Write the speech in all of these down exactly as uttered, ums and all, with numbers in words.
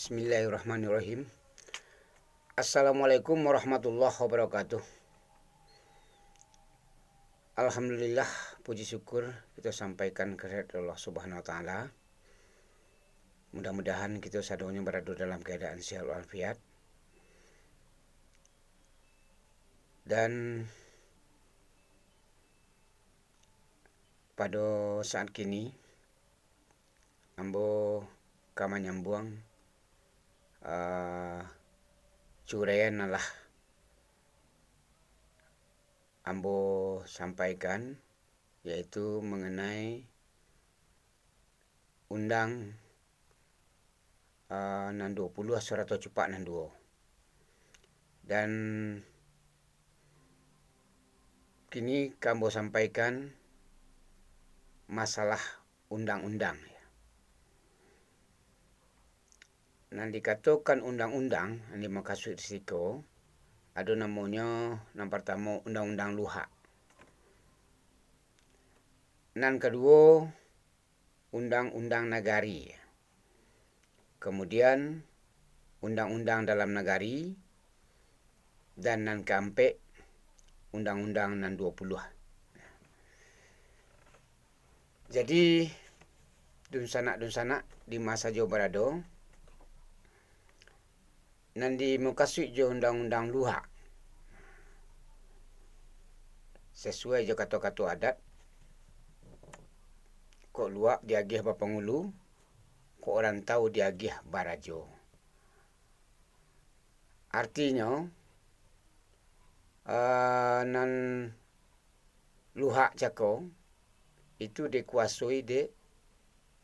Bismillahirrahmanirrahim. Assalamualaikum warahmatullahi wabarakatuh. Alhamdulillah, puji syukur kita sampaikan kehadirat Allah Subhanahu wa Taala. Mudah-mudahan kita sadonyo barado dalam keadaan sihat walafiat. Dan pado saat kini, ambo ka manyambuang, ah, curaian nan lah ambo sampaikan, yaitu manganai undang, ah, nan duo puluah sarato cupak nan duo. Dan kini ka ambo sampaikan masalah undang-undang. Nan dikatokan undang-undang, nan dimakasuik di siko, ado namonyo, nan partamo, undang-undang luhak. Nan kaduo, undang-undang nagari. Kamudian, undang-undang dalam nagari. Dan nan kaampek, undang-undang nan duo puluah. Jadi, dunsanak-dunsanak di ma sajo barado, nan dimukasuik jo undang-undang luhak, sasuai jo kato-kato adat, kok luhak diagiah bapangulu, kok rantau diagiah barajo. Artinyo, eh, nan luhak cako itu dikuasoi dek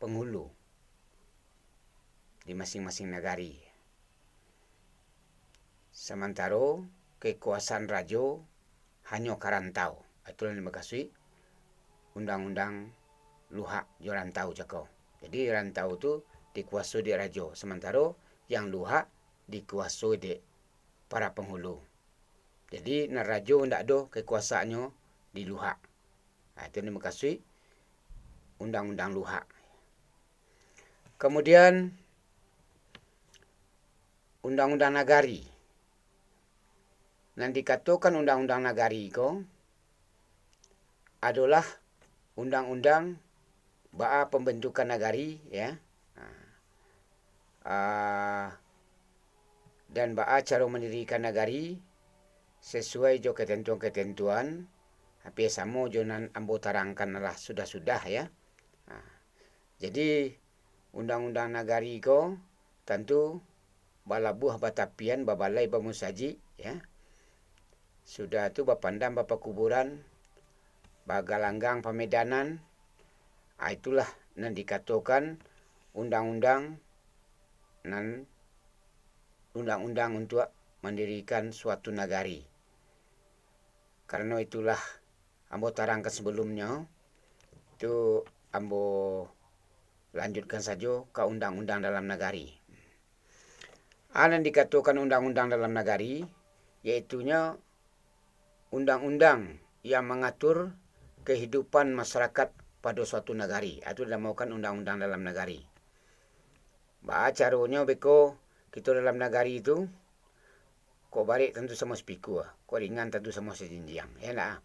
pangulu di masing-masing nagari. Samantaro kekuasaan rajo hanyo ka rantau. Itulah nan dimakasuik undang-undang luhak jo rantau cako. Jadi, rantau tu dikuasoi dek rajo, samantaro yang luhak dikuasoi dek para pangulu. Jadi, nan rajo ndak ado kekuasaannyo di luhak. Ha, itu nan dimakasuik undang-undang luhak. Kamudian, undang-undang nagari. Nan dikatokan undang-undang nagari ko adolah undang-undang baa pambantukan nagari, ya. Ah, dan baa caro mandirikan nagari sasuai jo katantuan-katantuan, hampir samo jo nan ambo tarangkan lah sudah-sudah, ya. Ah, jadi, undang-undang nagari ko tantu balabuah batapian, babalai bamusajik, ya. Sudah tu bapandam bapakuburan, bagalanggang pamedanan. Ah, itulah nan dikatokan undang-undang nan, undang-undang untuak mandirikan suatu nagari. Karano itulah ambo tarangkan sabalumnyo, tu ambo lanjutkan sajo ka undang-undang dalam nagari. A, nan dikatokan undang-undang dalam nagari, yaitunyo undang-undang yang mangatur kahidupan masarakat pado suatu nagari. A, tu dinamokan undang-undang dalam nagari. Baa caronyo beko kito dalam nagari tu, kok barek tantu samo sapikua, kok ringan tantu samo sajinjiang, ya ndak?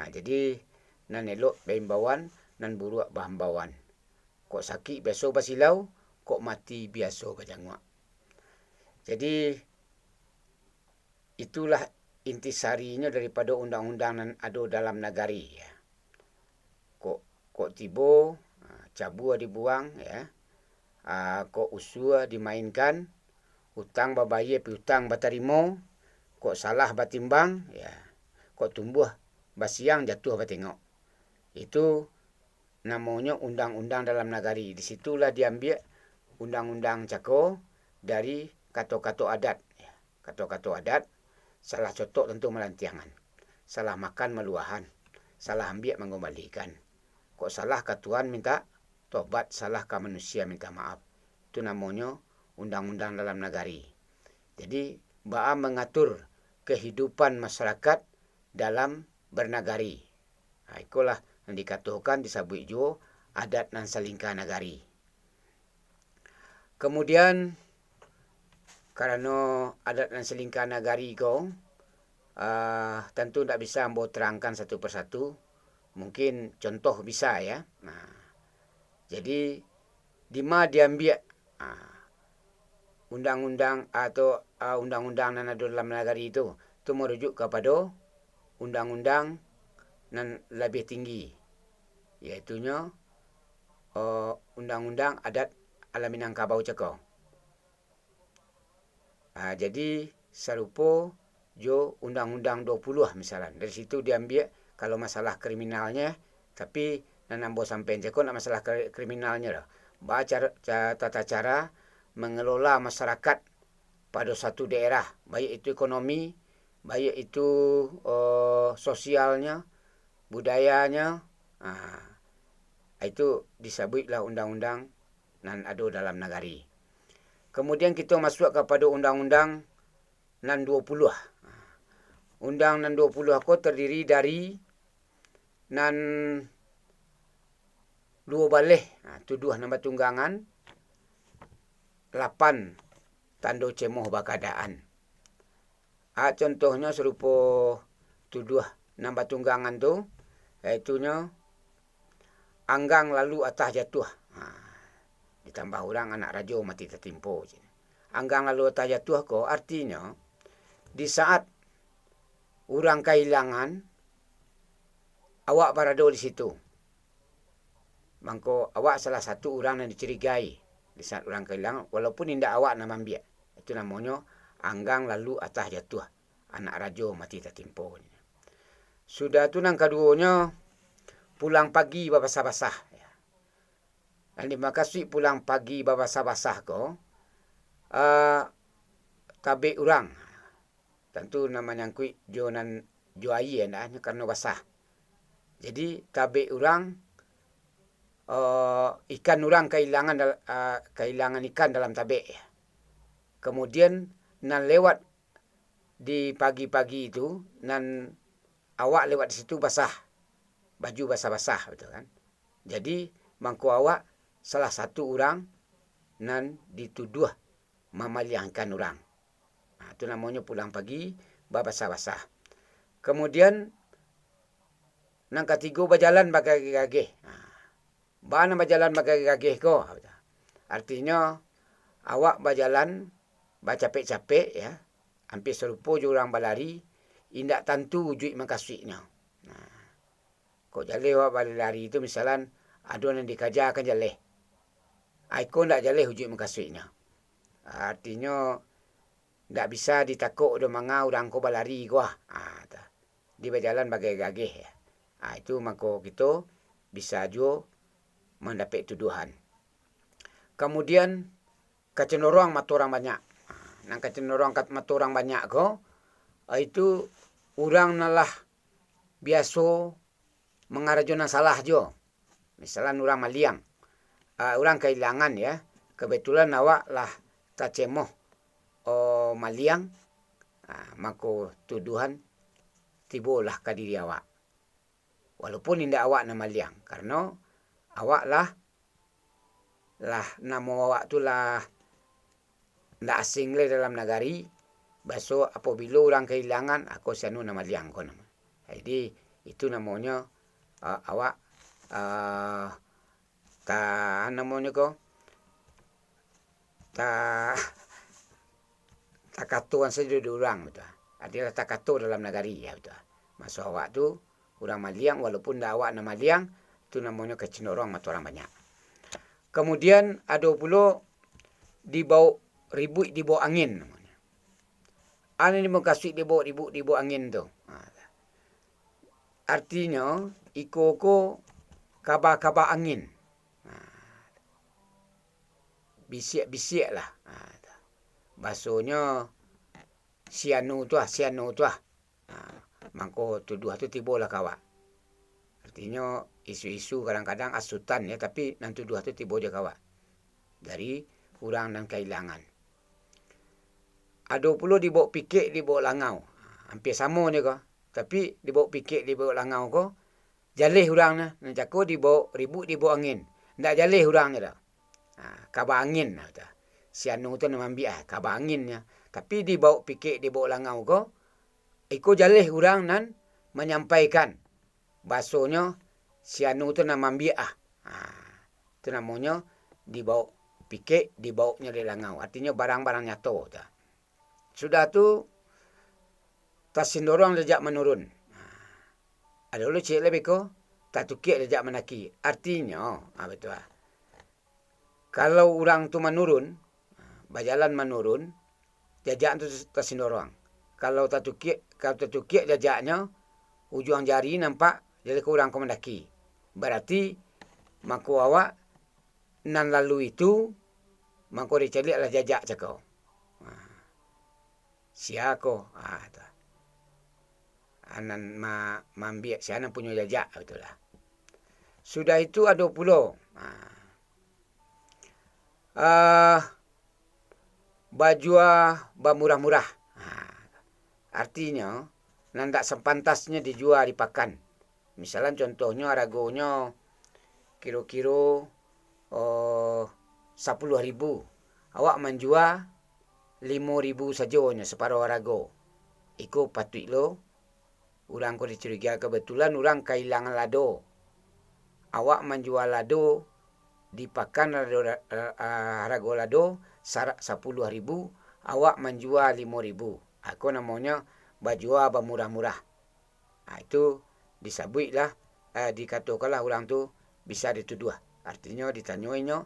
Ha, jadi, nan elok baimbauan, nan buruak bahambauan. Kok sakik biaso basilau, kok mati biaso bajanguak. Jadi, itulah intisarinyo daripado undang-undang nan ado dalam nagari, ya. Kok, kok tibo, ha, cabua dibuang, ya. Ha, kok usua dimainkan, utang babayia piutang batarimo, kok salah batimbang, ya. Kok tumbuah basiang, jatuah batengok. Itu namonyo undang-undang dalam nagari. Di situlah diambiak undang-undang cako dari kato-kato adat. Kato-kato adat, salah cotok tantu malantiangan, salah makan maluahan, salah ambiak mangumbalikan. Kok salah ka Tuhan minta tobat, salah ka manusia minta maaf. Itu namonyo undang-undang dalam nagari. Jadi, baa mangatur kahidupan masarakat dalam barnagari. Ha, ikolah nan dikatokan, disabuik juo adat nan salingka nagari. Kamudian, Karano adat nan salingka nagari ko, ah, tantu ndak bisa ambo tarangkan satu persatu. Mungkin contoh bisa, ya. Nah, jadi, dima diambiak, ah, undang-undang atau, ah, undang-undang nan ado dalam nagari tu, tu marujuk kapado undang-undang nan labiah tinggi, yaitunyo, eh, Undang-Undang Adat Alam Minangkabau cako. Ah, jadi, sarupo jo Undang-Undang Duo Puluah misalan. Dari situ diambiak, kalau masalah kriminalnyo, tapi nan ambo sampaian cako ndak masalah kri-, kriminalnyo doh. Ba cara, ca-, tata cara mangelola masyarakat pado satu daerah, baik itu ekonomi, baik itu, eh, sosialnyo, budayanyo, ah, itu disabuiklah undang-undang nan ado dalam nagari. Kemudian kito masuak kapado undang-undang nan duo puluah. Undang nan duo puluah ko tardiri dari nan duo baleh, nah, tuduah nan batunggangan, lapan tando cemoh bakadaan. A, contohnyo sarupo tuduah nan batunggangan tu, yaitunyo anggang lalu atah jatuah. Ha, ditambah urang anak rajo mati tatimpo, cek. Anggang lalu atah jatuah ko artinyo, di saat urang kahilangan, awak barado di situ. Mangko awak salah satu urang nan dicurigai di saat urang kahilangan, walaupun indak awak nan maambiak. Itu namonyo anggang lalu atah jatuah, anak rajo mati tatimpo. Sudah tu nan kaduonyo, pulang pagi babasah-basah. Nan dimakasuik pulang pagi babasah-basah ko, eh, tabek urang. Tantu nan manyangkuik jo nan, jo aia, ndak, karano basah. Jadi, tabek urang, eh, ikan urang kahilangan dal-, eh, kahilangan ikan dalam tabek. Kemudian, nan lewat di pagi-pagi tu, nan awak lewat di situ basah, baju basah-basah, betul kan? Jadi, mangko awak salah satu urang nan dituduah mamaliangkan urang. Nah, tu namonyo pulang pagi babasah-basah. Kemudian, nan katigo, bajalan bagageh-gageh. Nah, baa nan bajalan bagageh-gageh ko? Artinyo, awak bajalan bacapek-capek, ya, ampia sarupo jo urang balari, indak tantu ujuik mukasuiknyo. Nah, kok jaleh awak balari tu, misalan, ado nan dikaja kan jaleh. Ai ko ndak jaleh ujuik mukasuiknyo. Artinyo, ndak bisa ditakok doh manga urang ko balari ko ah. Ah, tu. Di bajalan bagageh-gageh, ya. Ah, itu mangko kito bisa juo mandapek tuduahan. Kamudian, kacondorong mato urang banyak. Nan kacondorong kat-, mato urang banyak ko, itu urang nan lah biaso mangarajo nan salah juo. Misalan urang maliang, ah, urang kahilangan, ya, kebetulan awak lah tacemoh, oh, maliang, ah, mako tuduahan tibolah ka diri awak. Walaupun indak awak nan maliang, karano awak lah, lah namo awak tu lah ndak asing lai dalam nagari, baso apabilo urang kahilangan, ah, ko si anu nan maliang ko namo. Jadi, itu namonyo, ah, awak, ah, ta-, namonyo ko, ta-, takatoan sajo di urang, betul. Artilah takato dalam nagari, ya, betul. Maso awak tu, urang maliang, walaupun ndak awak nan maliang, tu namonyo kacondorong mato urang banyak. Kamudian, ado pulo dibaok ribuik dibaok angin namonyo. Anu ni mukasuik dibaok ribuik dibaok angin tu. Ha. Artinyo, iko ko kaba-kaba angin. Ha. Bisiak-bisiak lah. Ha, tu. Basonyo, si anu tu ah, si anu tu ah. Ha, mangko tuduah tu tibolah ka awak. Artinyo, isu-isu kadang-kadang asutan, ya, tapi nan tuduah tu tibo juo ka awak. Dari urang nan kahilangan. Ado pulo dibaok pikek, dibaok langau. Ha, ampia samo ni ko. Tapi dibaok pikek, dibaok langau ko, jaleh urang nyo, nan cako dibaok ribuik, dibaok angin. Ndak jaleh urang nyo doh. Ha, kaba angin lah tu. si anu tu nan maambiak, ah, kaba anginnyo. Tapi dibaok pikek, dibaok langau ko, iko jaleh urang nan manyampaikan. Basonyo, si anu tu nan maambiak, ah. Ha, tu namonyo dibaok pikek, dibaoknyo dek langau. Artinyo barang-barang nyato tu. Sudah tu, tasindorong jajak manurun. Ha, ado lo ciek lai beko, tatukiak jajak mandaki. Artinyo, ha, batua. Kalau urang tu manurun, bajalan manurun, jajak tu tasindorong. Kalau tatukiak, kalau tatukiak jajaknyo, ujuang jari nampak, jaleh ko urang ko mandaki. Barati, mako awak nan lalu itu, mako dicaliaklah jajak cako. Ha. Sia ko? Ha, tu. Ha, nan ma-, maambiak, sia nan punyo jajak, batua lah. Sudah itu ado pulo, ha, ah, bajua bamurah-murah. Ha, artinyo, nan dak sapantasnyo dijua di pakan. Misalan contohnyo, aragonyo kiro-kiro, oh, sapuluah ribu. Awak manjua limo ribu sajonyo, saparo arago. Iko patuik lo urang ko dicurigai, kabatulan urang kailangan lado. Awak manjua lado di pakan, lado, eh, harago lado sarak sapuluah ribu, awak manjua limo ribu. Ha, ko namonyo bajua bamurah-murah. Ha, itu disabuiklah, eh, dikatokanlah urang tu bisa dituduah. Artinyo ditanyo inyo,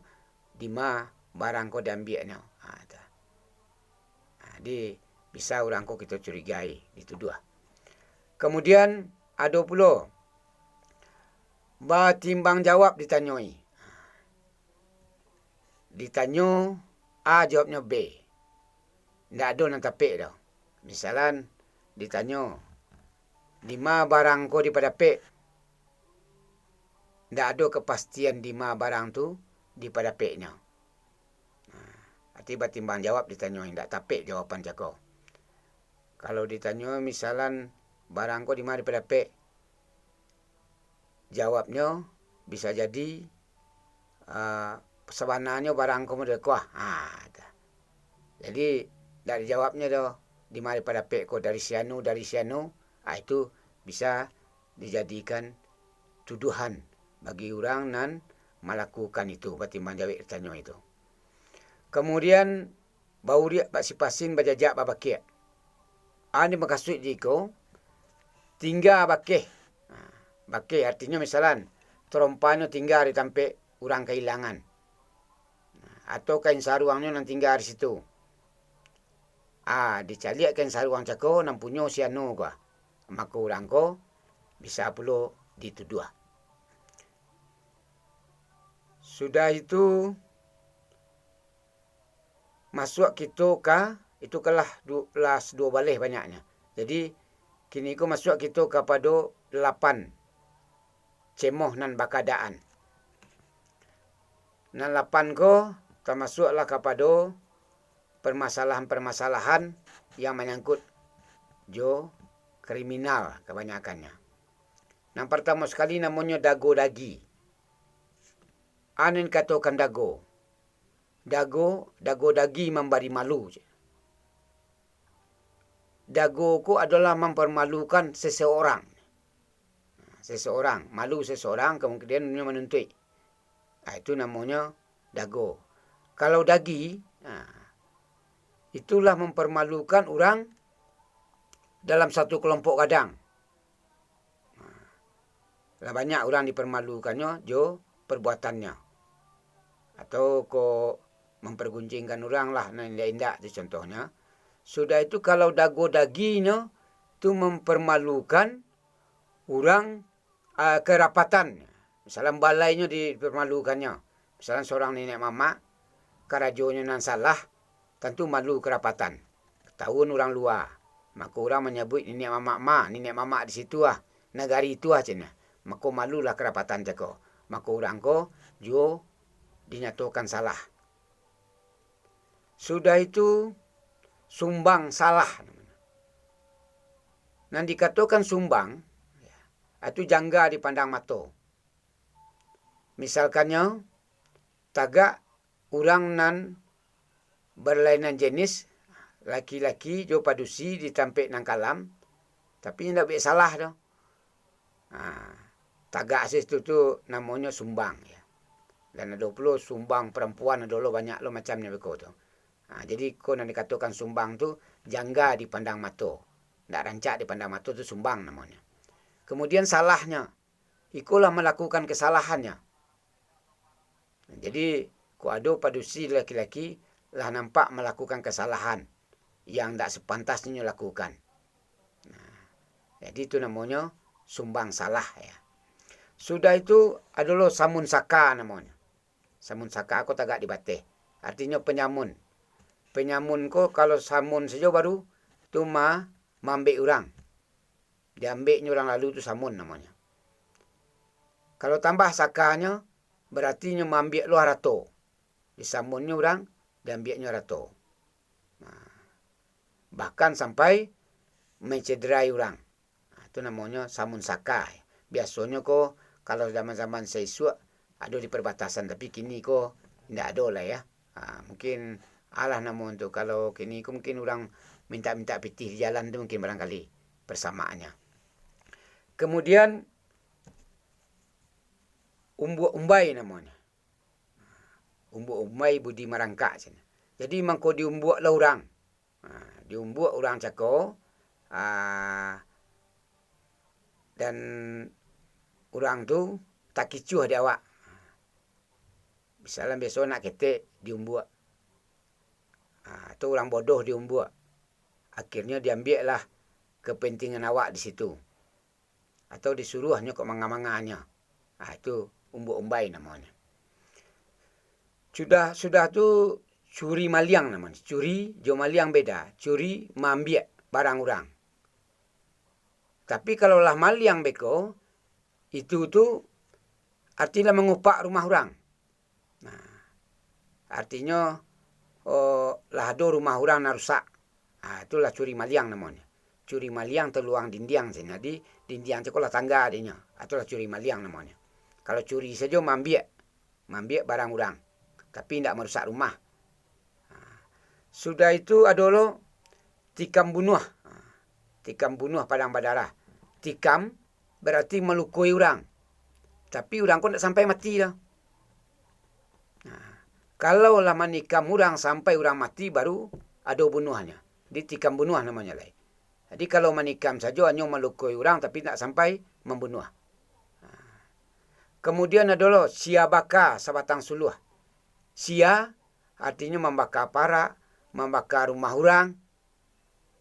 dima barang ko diambiaknyo. Ha, tu. Ha, di, bisa urang ko kito curigai, dituduah. Kamudian, ado pulo batimbang jawab ditanyoi. Ditanyo A, jawabnyo B. Ndak ado nan tapek doh. Misalan, ditanyo, "Dima barang ko dipadapek?" Ndak ado kapastian dima barang tu dipadapeknyo. Nah, ati batimbang jawab ditanyo, indak tapek jawaban cako. Kalau ditanyo, misalan, "Barang ko dima dipadapek?" Jawabnyo bisa jadi, ah, "Sabananyo barang ko model ko ah." Ah, tu. Jadi, ndak dijawabnyo doh, "Dima dipadapek ko, dari si anu, dari si anu." Ah, itu bisa dijadikan tuduhan bagi urang nan malakukan itu, batimbang jawek ditanyo itu. Kamudian, bauriak, basipasin, bajajak, babakiak. Anu mukasuik di iko, tingga bakeh. Nah, bakeh artinyo misalan, tarompanyo tingga di tampek urang kailangan. Nah, atau kain saruangnyo nan tingga di situ. Ah, dicaliak kain saruang cako nan punyo si anu ko. Mako urang ko bisa pulo dituduah. Sudah itu, masuak kito ka, itu kan lah du-, lah duo baleh banyaknyo. Jadi, kini ko masuak kito kapado lapan cemoh nan bakadaan. Nan lapan ko tamasuaklah kapado parmasalahan-parmasalahan yang manyangkut jo kriminal kabanyakannyo. Nan partamo sakali namonyo dago dagi. Anu dikatokan dago. Dago, dago dagi mambari malu. Dago ko adolah mamparmalukan seseorang. Seseorang, malu seseorang, kamudian inyo manuntuik. Ah, itu namonyo dago. Kalau dagi, ah, itulah mamparmalukan urang dalam satu kelompok gadang. Lah banyak urang diparmalukannyo jo parbuatannyo. Atau ko mamparguncingkan urang lah, nan indak-indak tu contohnyo. Sudah itu, kalau dago daginyo tu mamparmalukan urang, ah, karapatan. Misalkan balainyo diparmalukannyo. Misalkan surang niniak mamak, karajonyo nan salah, tantu malu karapatan. Katawuan urang lua. Mako urang manyabuik niniak mamak ma, niniak mamak di situ ah, nagari itu ah, ceknyo. Mako malulah karapatan cako. Mako urang ko juo dinyatokan salah. Sudah itu, sumbang salah namonyo. Nan dikatokan sumbang, itu jangga dipandang mato. Misalkannyo, tagak urang nan berlainan jenis, laki-laki jo padusi di tampek nan kalam, tapi indak buek salah doh. Ha, tagak situ tu namonyo sumbang, ya. Dan ado pulo sumbang parampuan, ado lo banyak lo macamnyo beko tu. Ha, jadi ko nan dikatokan sumbang tu jangga dipandang mato, ndak rancak dipandang mato tu sumbang namonyo. Kemudian salahnyo, iko lah malakukan kasalahannyo. Jadi, kok ado padusi laki-laki lah nampak malakukan kasalahan yang ndak sapantasnyo lakukan. Nah, jadi itu namonyo sumbang salah, ya. Sudah itu ado lo samun saka namonyo. Samun saka ko tagak di bateh. Artinyo panyamun. Panyamun ko kalau samun sajo baru tu ma-, maambek urang. Diambeknyo urang lalu tu samun namonyo. Kalau tambah sakanyo, baratinyo maambiak lo harato. Disamunnyo urang, diambiaknyo harato. Nah, bahkan sampai mencederai urang. Nah, itu namonyo samun saka. Biasonyo ko, kalau zaman-zaman saisuak, ado di perbatasan, tapi kini ko indak ado lah, ya. Ha, mungkin alah namo tu. Kalau kini ko mungkin urang mintak-mintak pitih di jalan tu mungkin barangkali persamaannya. Kemudian, umbuak umbai namonyo. Umbuak umbai budi marangkak cen. Jadi mangko diumbuak lah urang. Ha, diumbuak urang cako, ha, dan urang tu takicuah di awak. Misalnya biaso anak ketek diumbuak, ha, atau urang bodoh diumbuak. Akhirnyo diambiaklah kepentingan awak di situ. Atau disuruahnyo kok manga-manganyo. Ha, itu umbuak umbai namonyo. Sudah, sudah tu curi maliang namonyo. Curi jo maliang beda. Curi maambiak barang urang. Tapi kalau lah maliang beko, itu tu arti lah mangupak rumah urang. Nah, artinyo, oh, lah ado rumah urang nan rusak. Ah, itulah curi maliang namonyo. Curi maliang taluang dindiang se. Jadi, dindiang tu ko lah tangga dinyo. Ah, itulah curi maliang namonyo. Kalau curi sajo maambiak, maambiak barang urang, tapi indak marusak rumah. Ah, sudah itu ado lo tikam bunuah. Ah, tikam bunuah padang badarah. Tikam barati malukoi urang. Tapi urang ko ndak sampai mati doh. Nah, kalau lah manikam urang sampai urang mati, baru ado bunuahnyo. Ditikam bunuah namonyo lai. Jadi, kalau manikam sajo hanyo malukoi urang, tapi ndak sampai mambunuah. Nah, kemudian ado lo sia baka sabatang suluah. Sia artinyo mambaka parak, mambaka rumah urang.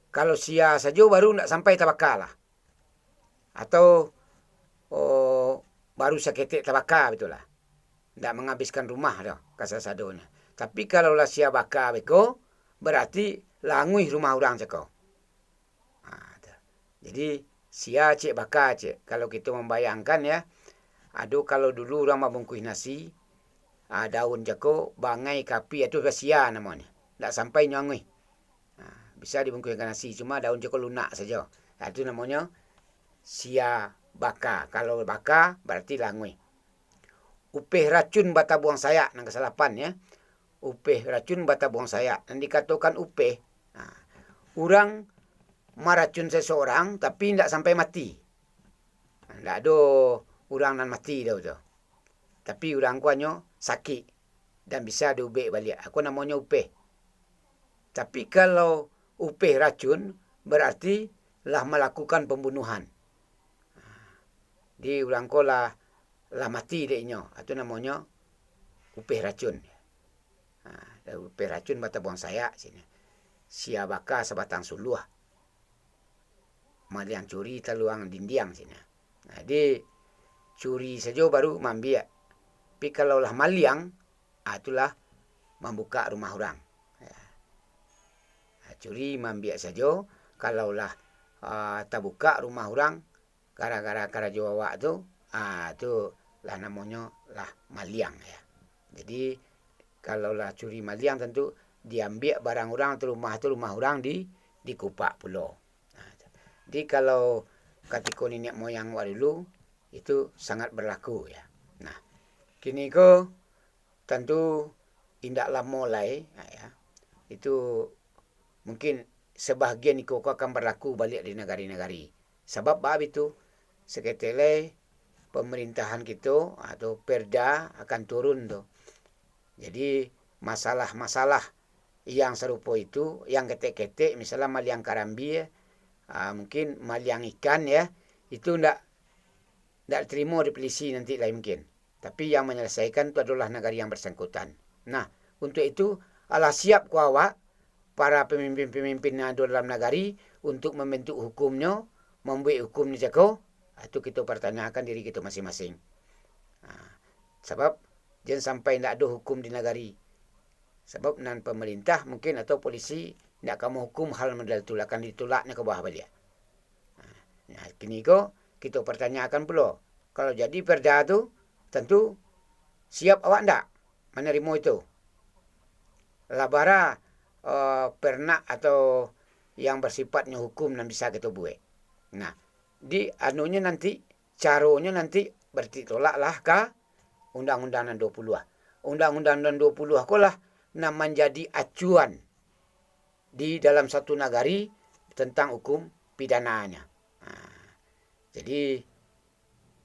Kalau sia sajo baru ndak sampai tabaka lah. Atau, oh, baru saketek tabaka bitulah. Ndak mangabiskan rumah doh kasasadonyo. Tapi kalau lah sia baka beko, barati languih rumah urang cako. Ha, tu. Jadi, sia cek baka cek. Kalau kito mambayangkan, ya, ado kalau dulu urang mambungkuih nasi, ah, daun cako, bangai ka api, itu sia namonyo. Ndak sampai nyo anguih. Ah, bisa dibungkuihkan nasi, cuma daun cako lunak sajo. Ah, itu namonyo sia baka. Kalau baka, barati languih. Upeh racun batabuang sayak, nan kasalapan, ya. Upeh racun batabuang sayak. Nan dikatokan upeh, nah, urang maracun seseorang, tapi indak sampai mati. Ndak ado urang nan mati doh tu. Tapi urang ko hanyo sakik dan bisa diubek baliak. Ako namonyo upeh. Tapi kalau upeh racun, barati lah malakukan pambunuahan. Di urang ko lah, lah mati dek inyo, itu namonyo upeh racun. Ha, upeh racun batabuang sayak sini. Sia baka sabatang suluah. Maliang curi taluang dindiang sini. Nah, di curi sajo baru maambiak. Tapi kalau lah maliang, ah, itulah mambukak rumah urang. Ya. Ah, curi maambiak sajo, kalau lah, ah, tabukak rumah urang gara-gara karajo awak tu, ah, tu lah namonyo lah maliang, ya. Jadi, kalau lah curi maliang, tantu diambiak barang urang tu, rumah tu, rumah urang di, dikupak pulo. Nah, tu. Jadi, kalau katiko niniak moyang awak dulu, itu sangat berlaku, ya. Nah, kini ko tantu indak lamo lai, ha, ya, Itu mungkin sabagian iko ko akan barlaku baliak di nagari-nagari. Sabab baa itu, saketek lai pamarintahan kito, atau perda akan turun tu. Jadi, masalah-masalah yang sarupo itu, yang ketek-ketek, misalnya maliang karambia, ah, mungkin maliang ikan, ya, itu ndak, ndak diterimo di polisi nanti lai mungkin. Tapi yang manyalasaikan tu adolah nagari yang barsangkutan. Nah, untuak itu, alah siap ko awak, para pamimpin-pamimpin yang ado dalam nagari, untuk mambantuak hukumnyo, mambuek hukumnyo cako, ah, tu kito partanyakan diri kito masing-masing. Ah, sabab, jan sampai ndak ado hukum di nagari. Sabab nan pamarintah mungkin atau polisi ndak ka mahukum hal model tu, lah kan ditulaknyo ka bawah baliak. Nah, kini ko kito partanyakan pulo, kalau jadi perda tu, tantu siap awak ndak manarimo itu? Lah bara, eh, pernak atau yang barsipatnyo hukum nan bisa kito buek? Nah, di anunyo nanti, caronyo nanti, bararti tolaklah ka Undang-Undang nan duo puluah. Undang-Undang nan duo puluah ko lah nan manjadi acuan di dalam satu nagari tantang hukum pidananyo. Nah, jadi,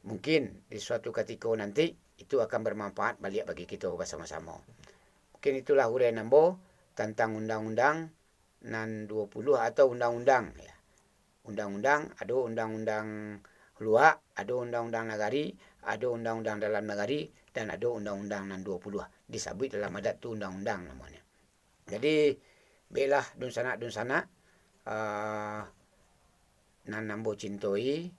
mungkin di suatu katiko nanti, itu akan barmanfaat baliak bagi kito basamo-samo. Mungkin itulah uraian ambo tantang undang-undang nan duo puluah atau undang-undang, ya. Undang-undang, ado undang-undang luak, ado undang-undang nagari, ado undang-undang dalam nagari, dan ado undang-undang nan duo puluah. Disabuik dalam adat tu undang-undang namonyo. Jadi, baiklah, dunsanak-dunsanak, ah, nan ambo cintoi,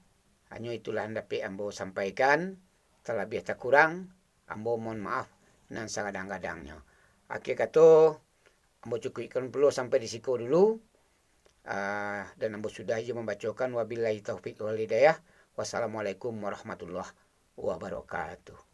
hanyo itulah nan dapek ambo sampaikan, talabiah takurang, ambo mohon maaf nan sagadang-gadangnyo. Akhir kato, ambo cukupkan pulo sampai di siko dulu, ah, dan ambo sudahi jo mambacokan, wabillahi taufik wal hidayah. Wassalamualaikum warahmatullahi wabarakatuh.